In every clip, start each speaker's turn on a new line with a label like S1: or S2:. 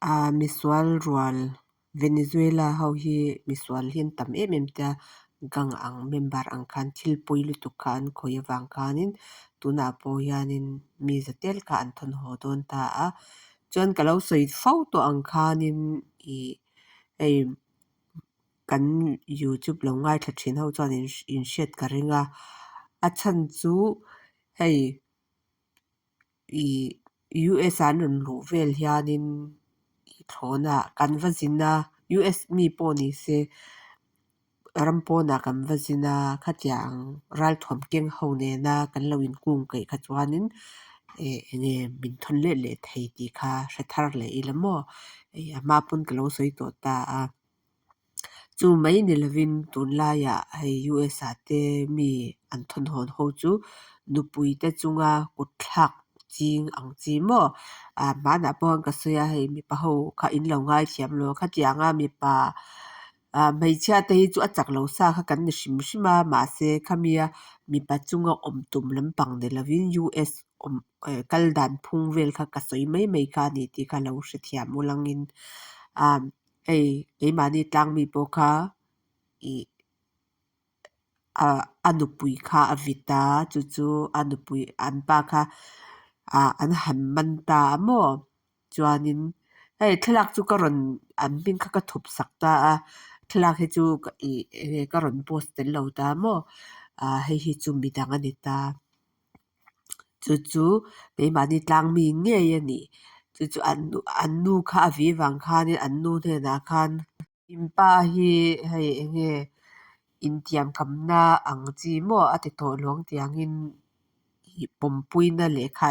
S1: Aa misual rual Venezuela ho hi misual hi an tam em em te a gang ang member ang khan thil pawi lutuk kha an khawih avang khanin tunah pawh hianin mi za tel kha an thawn haw dawn ta a chuan ka lo sawi fo tawh ang khanin ih hei kan youtube lo ngaithla thin ho chuan in hriat ka ring a a chhan chu hei. Ih US ah an rawn luh vel hianin thlawhna kan va zin a US mi pawh ni se ram pawnah kan va zin a khatiang ralthuam keng ho nena kan lo inkung kaih kha chuanin eh eng nge min thawn let leh thei tih kha hre thar leh ila maw hei a hma pawn ka lo sawi tawh ta a. Chu mai ni lovin tunlaiah hei US ah te mi an thawnhawn ho chu nupui te chunga kut thlak ching ang chi maw ah hmanah pawh ka sawi a hei mipa ho kha in lo ngaithiam lo khatianga mipa ah hmeichhia te hi chu a chak lo sa kha kan ni hrim hrim a mahse khami a mipa chunga awm tum lampang ni lovin US awm eh kal dan phung vel kha ka sawi mai mai kha a ni tih kha lo hrethiam ulangin ah. Hei keimahni tlang mi pawh kha ih ah a nupui kha a vit a chu chu a nupui an pa kha ah an han man ta a maw chuanin hei thlalak chu ka rawn an hming kha ka thup sak ta a thlalak hi chu ih eng nge ka rawn post tel lo ta maw ah hei hi chu midang a ni ta. Chu chu keimahni tlang mi ngei a ni. Chu chu an an nu kha a vi vang khanin an nu hnenah khan in pa hi hei eng nge intiamkamna ang chi maw a ti tawh luang tiangin ih pawmpuina lehkha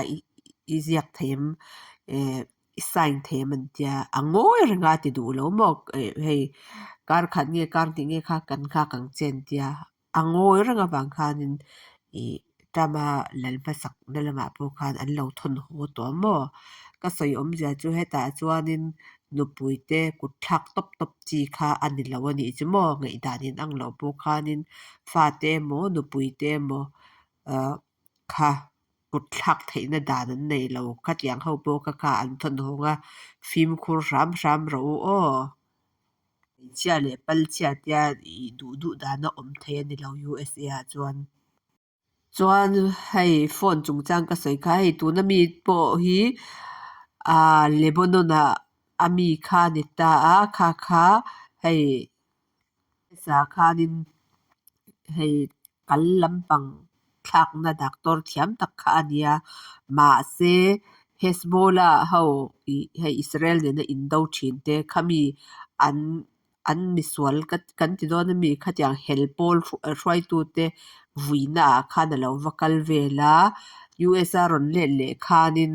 S1: i ziak thei em eh i sign thei em an tia a ngawi reng a ti duh lo maw hei kar khat nge kar hnih nge kha kan nghak ang che an tia. A ngawi reng avang khanin ih Trump-a lal hmasak na lamah pawh khan an lo thawn haw tawh maw? Ka sawi awmzia chu hetah chuanin nupui te kut thlak tawp tawp chi kha a ni lo a nih chu maw? Ngaihdan in ang loh pawh khanin fate emaw nupui te emaw ah kha kut thlak theihna dan an nei lo. Khatiang ho pawh kha kha an thawn hawng a, fimkhur hram hram rawh u aw. Hmeichhia leh palchhia tia ih duh duh dana awm thei a ni lo USA ah chuan. Chuan hei phone chungchang ka sawi kha hei tuna mi pawh hi ah Lebanon ah a mi kha a ni ta a kha kha hei sa khanin hei kal lampang thlakna doctor thiam tak kha a nia mahse Hezbollah ho ih hei Israel nena indo thin te khami an an misual ka kan ti dawn ami khatiang hel pawl hruaitu te vuina ah khan alo va kal vel a U_S a rawn let leh khanin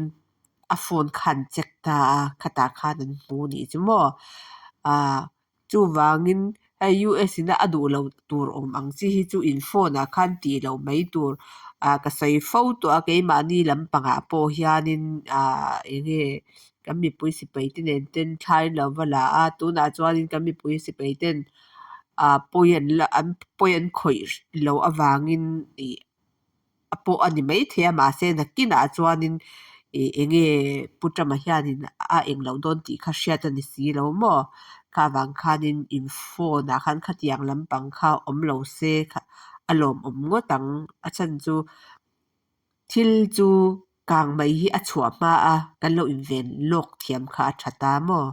S1: a phone kha an check ta a khatah khan an hmu anih chu maw ah. Chuvangin hei US in a duh loh tur awm ang chi hi chu in phone ah khan tih loh mai tur ah ka sawi fo tawh a keimahni lampangah pawh hianin ah eng nge kan mipui sipai te nen ten thlai lo va la a tunah chuanin kan mipui sipai ten ah pawi an la an pawi an khawih loh avangin ih a pawh a ni maithei a mahse nakinah chuanin ih eng nge Pu Trump-a hianin a eng loh dawn tih kha hriat a ni si lo maw? Kha vang khanin in phone ah khan khatiang lampang kha awm lo se kha a lawmawm ngawt ang a chhan chu thil chu kang mai hi a chhuah hma a kan lo inven lawk thiam kha a tha ta maw?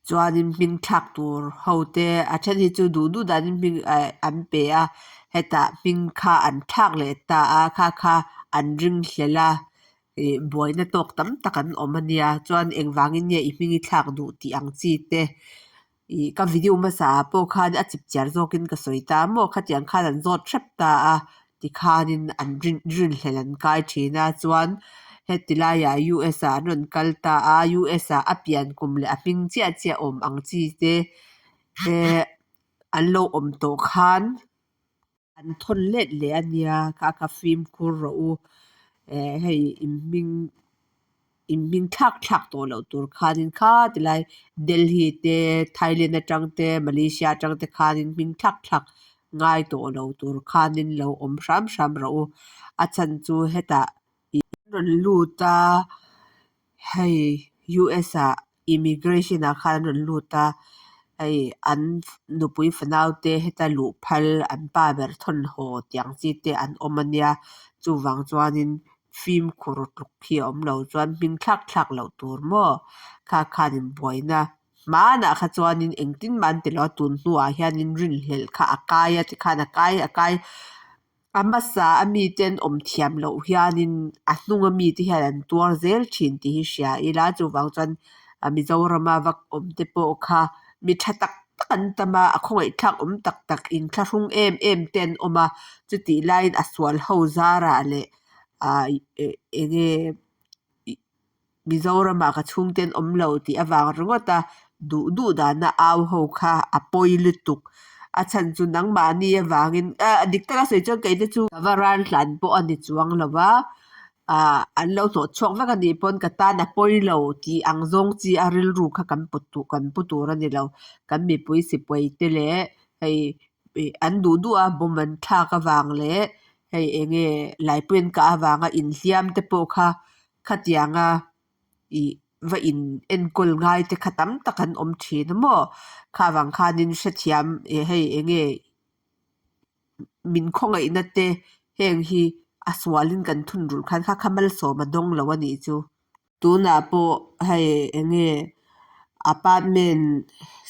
S1: Chuanin hming thlak tur ho te a then hi chu duh duh danin hming eh an pe a hetah hming kha an thlak leh ta a kha kha an ring hlel a ih buaina tawk tam tak an awm a nia chuan engvangin nge i hming i thlak duh tih ang chi te ih ka video hmasa ah pawh khan a chip chiar zawkin ka sawi ta maw khatiang khan an zawt hrep ta a. Tikhanin an rin rinhlelh an kai thin a, chuan heti laiah US ah an rawn kal ta a, US ah a pian kum leh a hming chiah chiah awm ang chi te eh an lo awm tawh khan an thawn let leh a nia, kha kha fimkhur rawh u eh hei in hming In hming thlak thlak tawh loh tur khanin kha tilai Delhi te Thailand atang te Malaysia atang te khanin hming thlak thlak ngai tawh lo tur khanin lo awm hram hram rawh u. A chhan chu hetah ih an rawn lut a hei US ah immigration ah khan an rawn lut a, hei an nupui fanau te heta luh phal an pa ber thawn haw tih ang chi te an awm ania chuvang chuanin fimkhur tluk hi a awm lo chuan hming thlak thlak loh tur maw kha khanin buaina hmanah kha chuanin engtin mah an ti lo a tun hnuah hianin rinhlelh kha a kai a tikhan a kai a kai a hmasa a mite an awm thiam loh hianin a hnunga mite hian an tuar zel thin tih hi hria ila chuvang chuan Mizorama va awm te pawh kha mi tha tak tak an tam a, a khawngaihthlak awm tak tak inthlahrung em em te an awm a, chutih laiin a sual ho zarah leh ah eng nge Mizoramah ka chhungte an awm lo tih avang ringawt a, duh duh dana au ho kha a pawi lutuk. A chhan chu nangmahni avangin ah dik taka sawi chuan keite chu ka va ral hlan pawh a ni chuang lo va, ah an lo hnawh chhuak vek a nih pawn ka tan a pawi lo tih ang zawng chi a rilru kha kan put tur kan pu tur a ni lo. Kan mipui sipai te leh hei ih an duh duh a bomb an thlak avang leh hei eng nge laipui an kah avanga inhliam te pawh kha Khatianga ih va in enkawl ngai te kha tam tak an awm thin a maw? Kha vang khanin hrethiam ih hei eng nge min khawngaihna te heng hi a sualin kan thun rulh khan kha kha malsawm a dawng lo a nih chu. Tunah pawh hei eng nge apartment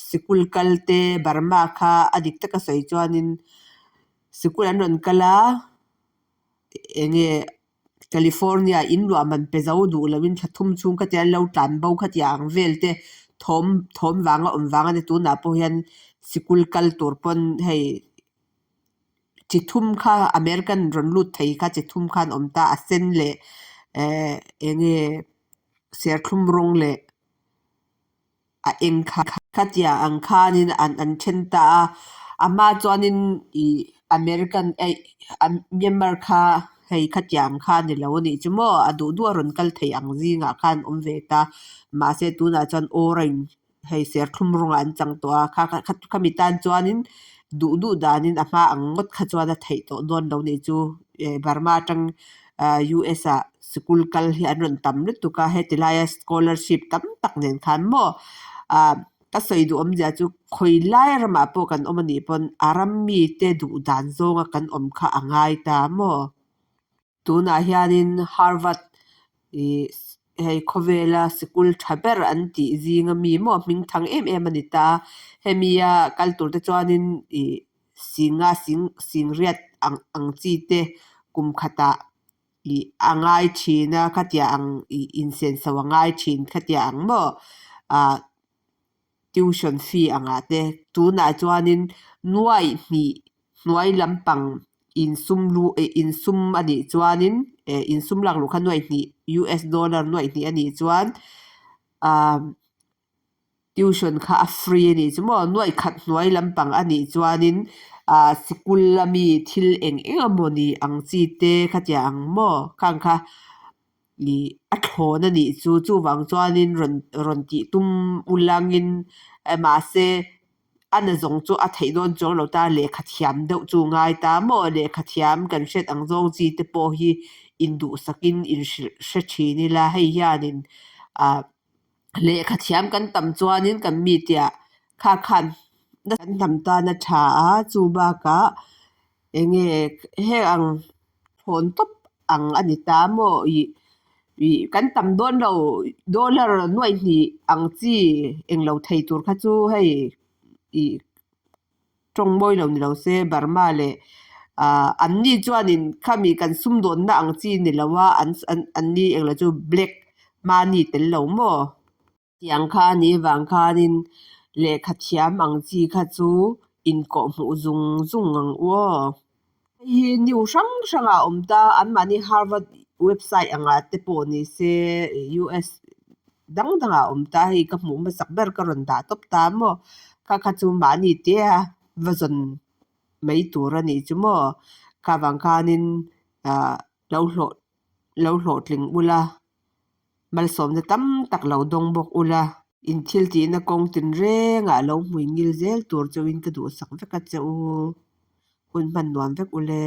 S1: sikul kal te Burma kha a dik taka sawi chuanin sikul an rawn kal a eng nge California in luah man pe zo duh loin thla thum chhung khatia an lo tlan bo khatia ang vel te thawm thawm vanga awm vang a ni tunah pawh hian sikul kal tur pawn hei chi thum kha American rawn lut thei kha chi thum khan awm ta a sen leh ehh eng nge serthlum rawng leh a eng kha khatia ang khanin an an then ta a a hma chuanin ih American eih Myanmar kha hei khatia ang kha a ni lo a nih chu maw a duh duh a rawn kal thei ang zingah khan awm ve ta mahse tunah chuan orange hei serthlum rawngah an chang tawh a kha kha khami tan chuanin duh duh danin a hma ang ngawt kha chuan a theih tawh dawn lo a nih chu eh Burma atang ah U_S ah sikul kal hi an rawn tam lutuk a heti laia scholarship tam tak nen khan maw ah ka sawi duh awmzia chu khawi lai ramah pawh kan awm anih pawn a ram mite duh dan zawnga kan awm kha a ngai ta maw. Tunah hianin Harvard ih hei khawvela sikul tha ber an tih zinga mi maw hming thang em em a ni ta a hemi a kal tur te chuanin ih singa sing singriat ang ang chi te kum khatah ih a ngai thin a khatiang ang ih insenso a ngai thin khatiang ang maw ah tuition fee angah te tunah chuanin nuaih hnih hnuai lampang insum lu eh insum a nih chuanin eh insum lak luh kha nuaih hnih U_S dollar nuaih hnih a nih chuan ah tuition kha a free a nih chu maw nuaih khat hnuai lampang a nih chuanin ah sikul ami thil eng eng emawni ang chi te khatiang ang maw khang kha ih a thlawn a nih chu chuvang chuanin rawn rawn tih tum ulangin mahse a na zawng chu a theih dawn chuang lo ta lehkha thiam deuh chu ngai ta maw lehkha thiam kan hriat ang zawng chi te pawh hi induhsakin inhrilh hre thin ila hei hianin ah lehkha thiam kan tam chuanin kan mi tia kha khan kan hnam tan a tha a chu bakah eng nge heng ang thawn tawp ang a ni ta maw ih ih kan tam dawn lo dollar nuaih hnih ang chi englo thei tur kha chu hei ih tawng mawi lo ni lo se Burma leh ah an ni chuanin khami kan sumdawnna ang chi ni lo a an an ni englo chu black money tel lo maw. Tiang kha a nih vang khanin lehkha thiam ang chi kha chu inkawhhmuh zung zung ang u aw. Hei hi new hrang hrangah a awm ta, anmahni Harvard website angah te pawh ni se US dang dangah a awm ta, hei ka hmuh hmasak ber ka rawn dah tawp ta maw, kha kha chu mahni te a va zawn mai tur a nih chu maw, kha vang khanin ah lo hlawh lo hlawhtling ula. Malsawmna tam tak lo dawng bawk ula. In thil tihna kawng tinrengah lo hmui ngil zel tur chauhin ka duhsak vek a che u. Hun hman nuam vek ule.